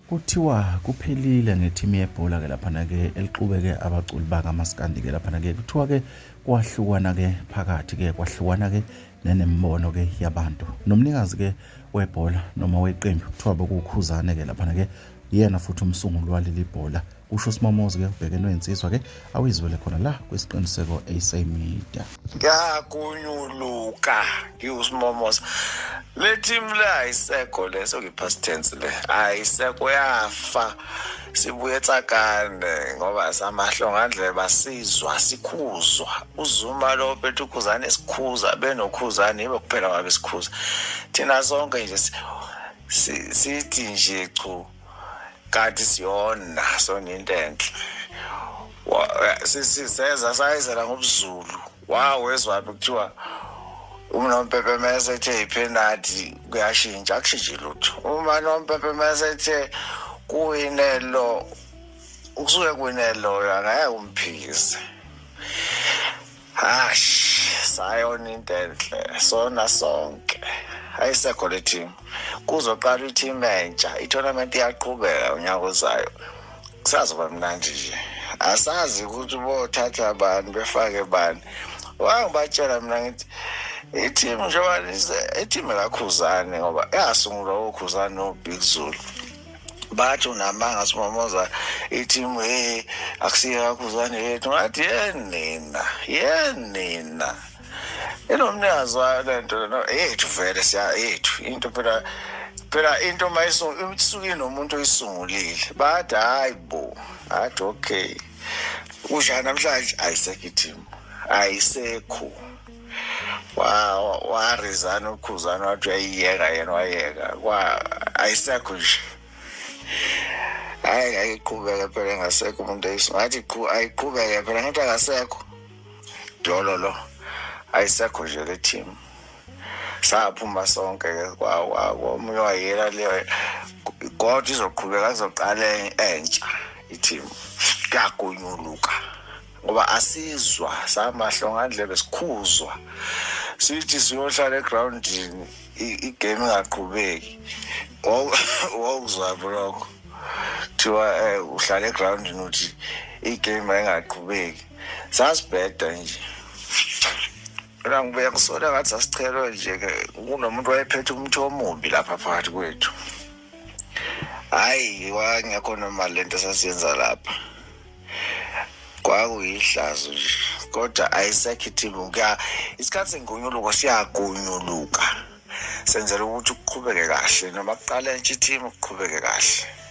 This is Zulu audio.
Kuthiwa kuphelile ngethimu yebhola ke laphana ke elixubeke abaculi bakamaskandi ke laphana ke kuthiwa ke kwahlukana ke phakathi ke kwahlukana ke nenembono ke yabantu nomnikazi ke webhola noma weqembu kuthiwa bekukhuzane ke laphana ke yena futhi umsunguli waleli bhola kusho uSimomozi ke ubhekene insizwa ke awuyizwele khona la kwisiqiniseko SA Media. Ngiyakunyuluka ngiwusimomoza le team le ayisekho le sekuyi-past tense le ayisekho yafa sibuye tsakane ngoba samahlongandlebe asizwa sikhuzwa uzuma lo phethe ukhuzane sikhuza benokhuzane yibo kuphela wabe sikhuza thina sonke nje sithi nje chu kanti siyona sona into enhle siseza sayizela ngobuzulu wawezwaphi kuthiwa unompempe mese ethe iphenathi kuyashintsha akushintshi lutho uma nompempe mese ethe kuwine lo kusuke kuwine loyo angeke umphikise hash sayona into enhle sona sonke ayisekho le team kuzoqala i-team entsha i-tournament iyaqhubeka unyaka ozayo kusazoba mnandi nje asazi ukuthi bothatha bani befake bani wangibatshela mina ngithi i-team njengoba i-team ekakhuzane ngoba yasungulwa okhuzane nobig zulu bathi unamanga simomoza i-team hey akusiye kakhuzane yethu ngathi yenina yenina inomnikazi wayo le nto lena yethu vele siya yethu into phela phela into uma isuke inomuntu oyisungulile bathi hayi bo athi okay kunjani namhlanje ayisekho i-team ayisekho warizana ukhuzana wathi uyayiyeka yena wayeka kwa ayisekho nje hayi ayiqhubeke phela engasekho umuntu ngathi ayiqhubeke phela ngathi akasekho dolo lo ayisekho nje le team saphuma sonke ke omunye wayela leyo kodwa izoqhubeka izoqala entsha i-team kuyagonyuluka ngoba asizwa samahlongandlebe sikhuzwa sithi siyohlala egrawundini igame ingaqhubeki wawuzwaphi lokho kuthiwa um uhlala egrawundini uthi igame ayingaqhubeki sasibheda nje mina ngibuye ngisola ngathi sasichelwe nje ke kunomuntu wayephethe umuthi omubi lapha phakathi kwethu hhayi wangekho normal lento esasiyenza lapha Kwakuyihlazo nje kodwa ayisekho ithimu kuya isikhathi sengonyuluko siyagonyuluka senzela ukuthi kuqhubeke kahle noma kuqale entsha ithimu kuqhubeke kahle.